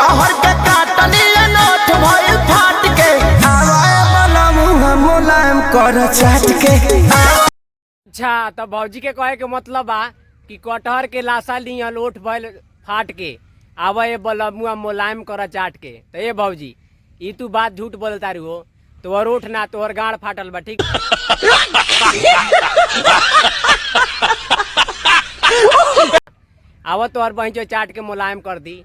कटहर के काटनी नोट भइल फाट के। आवाए वाला मुंह मुलायम कर चाट के। अच्छा, तो भौजी के कहे के मतलब बा कि कटहर के लाशा लिहल ओठ भइल फाट के, आवे बलमुआ मुलायम कर चाट के। तो ए भौजी, ई तू बात झूठ बोलतारू हो, तोहर ओठ ना तोहर गाड़ फाटल बा, ठीक। आवा तोहर बहिंचो चाट के मुलायम कर दी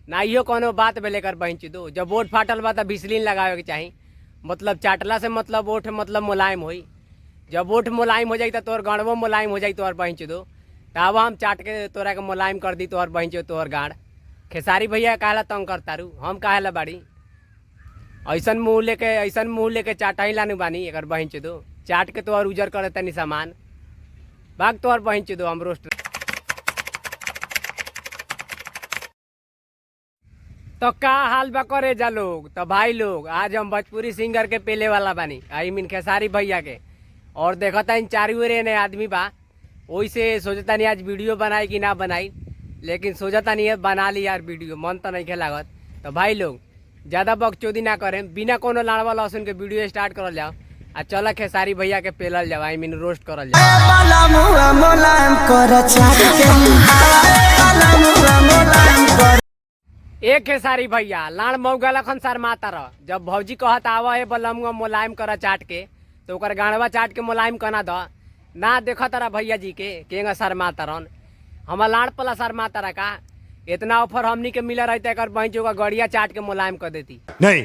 ना। इहो कोनो बात भेले कर बहिंचो दो? जब ओठ फाटल बा त भिसलिन लगावे के चाही। मतलब चाटला से मतलब ओठ मतलब मुलायम होई। जब ओठ मुलायम हो जाई त तोहर गाड़वो मुलायम हो जाई तोहर बहिंचो दो। त आवा हम चाट के तोरा के मुलायम कर दी तोहर बहिंचो तोहर गाड़। खेसारी भैया काहेला तंग करतारू? हम काहेला बाड़ी? ऐसन मुँह लेके, ऐसन मुँह लेके चाटा ही लानू बानी एकर बहिंचो दो। चाट के तोहर उजर करे तनी सामान भाग तोहर बहिंचो दो हम रोस्ट। तो का हाल बा करे जा लोग? तो भाई लोग, आज हम भोजपुरी सिंगर के पेले वाला बानी, I mean Khesari भैया के। और देखता इन चारू ओर ने आदमी बा, ओही से सोचता नहीं आज वीडियो बनाई कि ना बनाई, लेकिन सोचता नहीं है बना ली यार वीडियो, मन तो नहीं लागत। तो भाई लोग, ज़्यादा बकचोदी ना करें, बिना कोनो लाड़वा लहसुन के वीडियो स्टार्ट करल जाओ आ चल खेसारी भैया के पेलल जाओ, I mean roast करल जाओ। वाला मुंह मुलायम कर चाट के। वाला मुंह मुलायम कर एक खेसारी भैया, लाड़ मौगा लखन शर्माता रह। जब भौजी कहत आवा है बलमुआ मुलायम कर चाट के, तो ओकर गाड़वा चाट के मुलायम कना द ना। देखा तारा भैया जी के केंगा शर्माता रहन? हमार लाड़ पला शर्माता रहा का? इतना ऑफर हमनी के मिला रहता, एकर बहिन का गड़िया चाट के मुलायम कर देती। नहीं।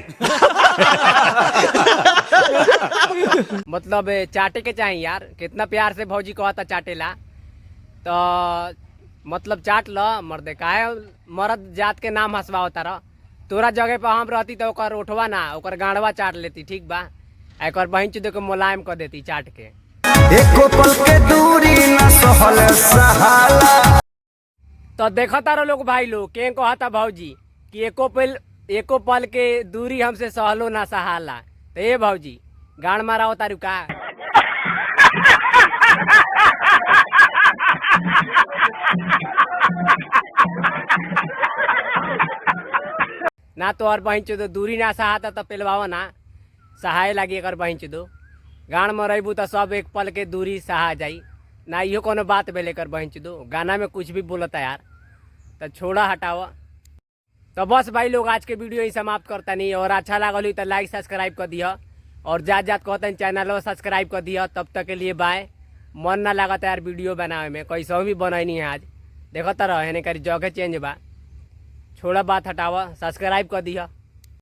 मतलब चाटे के चाही यार, कितना प्यार से भौजी कहता चाटेला, तो मतलब चाट ल मर्दे। काहे मर्द जात के नाम हंसवाओ तारा? तोरा जगह पर हम रहती तो ओकर ओठवा ना ओकर गाड़वा चाट लेती, ठीक बा? आ एकर बहिन चुदे के मुलायम कर देती चाट के। एको पल के दूरी न सहल सहाला। तो देखा तारो लोग भाई लोग, के कहता भौजी कि एको पल के दूरी हमसे सहलो ना सहाला। तो ए भौजी, गाड़ मारा तारू का? ना तोहर बहिन चोदो दूरी ना सहाता तो पेलवाओ ना, सहाय लागी। एकर बहिन चोदो गाड़ मरेबू तो सब एक पल के दूरी सहा जाई ना। इहो कोनो बात भेले एकर बहिन चोदो? गाना में कुछ भी बोलता यार। तो छोड़ा, हटावा। तो बस भाई लोग, आज के वीडियो ही समाप्त करता नहीं और अच्छा लागल हुई तो लाइक सब्सक्राइब कर दिया और जात जात कहते चैनल सब्सक्राइब कर दिया। तब तक के लिए बाय। मन ना लागत यार वीडियो बनावे में, कैसो भी बनैनी है आज। देखो तो रहे करी जगह चेंज बा। छोड़ा, बात हटावा, सब्सक्राइब कर दिया।